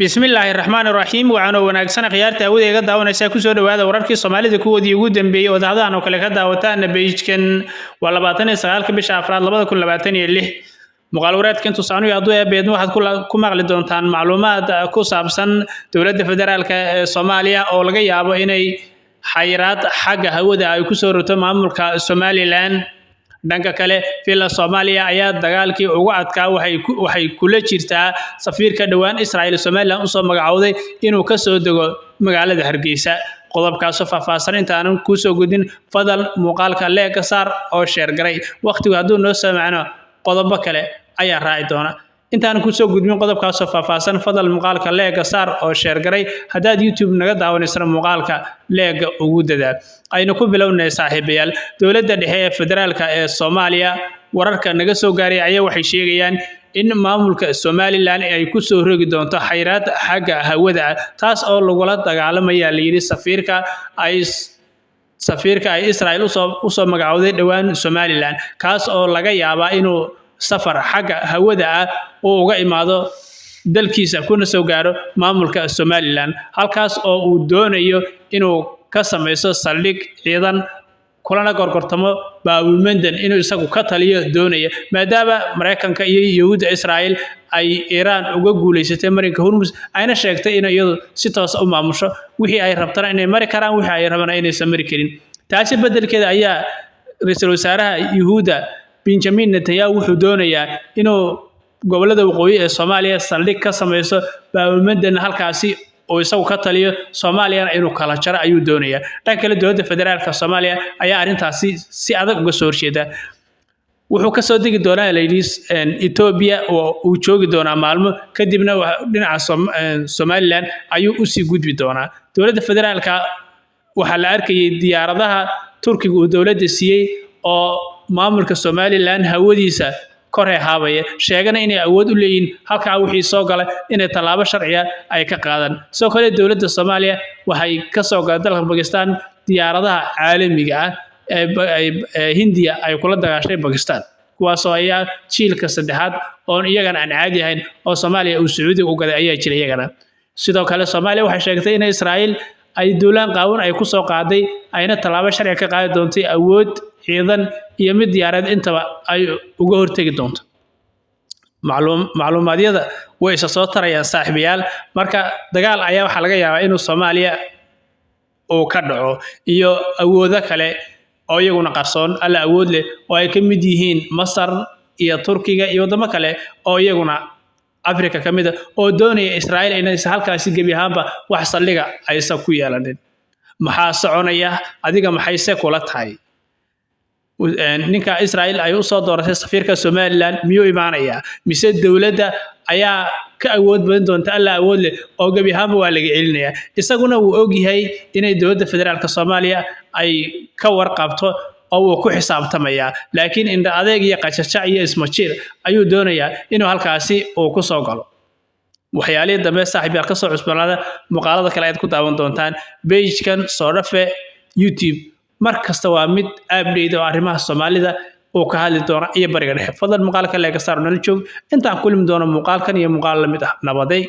Bismillaahi raxmaani raxiim. Waxaana wanaagsan khiyaarta hawada iga daawanaysa, kusoo dhawaada wararkii Soomaalida kuwoodii ugu dambeeyey oo daacadahan oo kale ka daawataana page-kan. Waa 29-ka bisha afraad 2026. Muuqaal wareedka intuu soconayo, hadduu eebeedmo, waxaad ku maqli doontaan macluumaad ku saabsan dowladda federaalka ee Soomaaliya oo laga yaabo inay xayiraad xagga hawada ay kusoo rogto maamulka Somaliland. Dhanka kale, Villa Soomaaliya ayaa dagaalkii ugu adkaa waxay kula jirtaa safiirka dhowaan Israel Somaliland usoo magacowday inuu ka soo dego magaalada Hargeysa. Qodobkaasoo faahfaahsan intaanan kuusoo gudin, fadal muuqaalka like saar oo share garay. Waqtigu hadduu noo samacno, qodobo kale ayaa raaci doona. Intaanan kusoo gudbin qodobkaasoo faahfaahsan, fadal muuqaalka like saar oo share garay. Haddaad YouTube naga daawanaysana, muuqaalka like-ga ugu dadaa. Aynu ku bilownay, saaxiibayaal. Dowladda dhexe ee federaalka ee Soomaaliya wararka naga soo gaaray ayaa waxay sheegayaan in maamulka Somaliland ay kusoo rogi doonto xayiraad xagga hawada ah, taas oo lagula dagaalamaya, layidhi, safiirka ay Israel usoo magacowday dhowaan Somaliland, kaas oo laga yaabaa inuu safar xagga hawada ah uu uga imaado dalkiisa kuna soo gaaro maamulka Somaliland, halkaas oo uu doonayo inuu ka samayso saldhig ciidan, kulana gorgortamo Baabulmandan inuu isagu ka taliyo doonaya, maadaama Maraykanka iyo Yahuudda Israel ay Iiraan uga guulaysatay marinka Hormus, ayna sheegtay inay iyadu si toos u maamusho, wixii ay rabtana inay mari karaan, wixii ay rabana inaysan mari karin. Taasi beddelkeeda ayaa ra-iisul wasaaraha Yuhuudda Benjamin Netanyahu wuxuu doonayaa inuu gobollada waqooyi ee Soomaaliya saldhig ka samayso, Baabulmandan halkaasi oo isagu ka taliyo, Soomaaliyana inuu kala jaro ayuu doonayaa. Dhanka kale, dowladda federaalka Soomaaliya ayaa arrintaasi si adag uga soo horjeeda. Wuxuu ka soo degi doonaa, layidhi, Ethiopia oo uu joogi doonaa maalmo, kadibna dhinaca Somaliland ayuu usii gudbi doonaa. Dowladda federaalka waxaa la arkayay diyaaradaha Turkiga uu dowladda siiyey oo maamulka Somaliland hawadiisa kor haabaya, sheegana inay awood u leeyihiin halkaa wixii soo gala inay tallaabo sharciya ay ka qaadaan. Sidoo kale, dowladda Soomaaliya waxay ka soo galay dalka Bakistan diyaaradaha caalamiga ah ee Hindiya ay kula dagaashay Bakistan, kuwaasoo ayaa jiilka saddexaad oon iyagana aan caadi ahayn oo Soomaaliya uu Sacuudiga u gaday ayaa jira iyagana. Sidoo kale, Soomaaliya waxay sheegtay in Israa'iil ay duulaan qaawan ay ku soo qaaday, ayna tallaabo sharci ka qaadi doontay, awood ciidan iyo mid diyaareed intaba ay uga hortegi doonto. Macluumaadyada way isa soo tarayaan, saaxiibayaal. Marka dagaal ayaa waxaa laga yaabaa inuu Soomaaliya uu ka dhaco, iyo awoodo kale oo iyaguna qarsoon alla awood leh oo ay ka mid yihiin Masar iyo Turkiga iyo waddamo kale oo iyaguna Afrika ka mid a oo doonaya Israa'iil inaysan halkaasi gebi ahaanba wax saldhiga aysan ku yeelanin. Maxaa soconaya? Adiga maxayse kula tahay? Ninka Israa'iil ay usoo dooratay safiirka Somaliland miyuu imaanayaa, mise dowladda ayaa ka awood badan doonta alla awood leh oo gebi ahaanba waa laga celinayaa? Isaguna wuu ogyahay inay dowladda federaalka Soomaaliya ay ka warqabto oo wuu ku xisaabtamayaa, laakiin indha adeeg iyo qajajac iyo ismajiir ayuu doonayaa inuu halkaasi uu ku soo galo. Waxyaalihii dambe, saaxiib yaal, kasoo cusbanaada muuqaalada kale ayaad ku daawan doontaan page-kan Soo Dhafe YouTube. Mar kasta waa mid update oo arrimaha Soomaalida uu ka hadli doona iyo Bariga Dhexe. Fadlan muuqaalka like saar, nala joog intaan kulmi doono muuqaalkan iyo muuqaal la mid ah. Nabaday.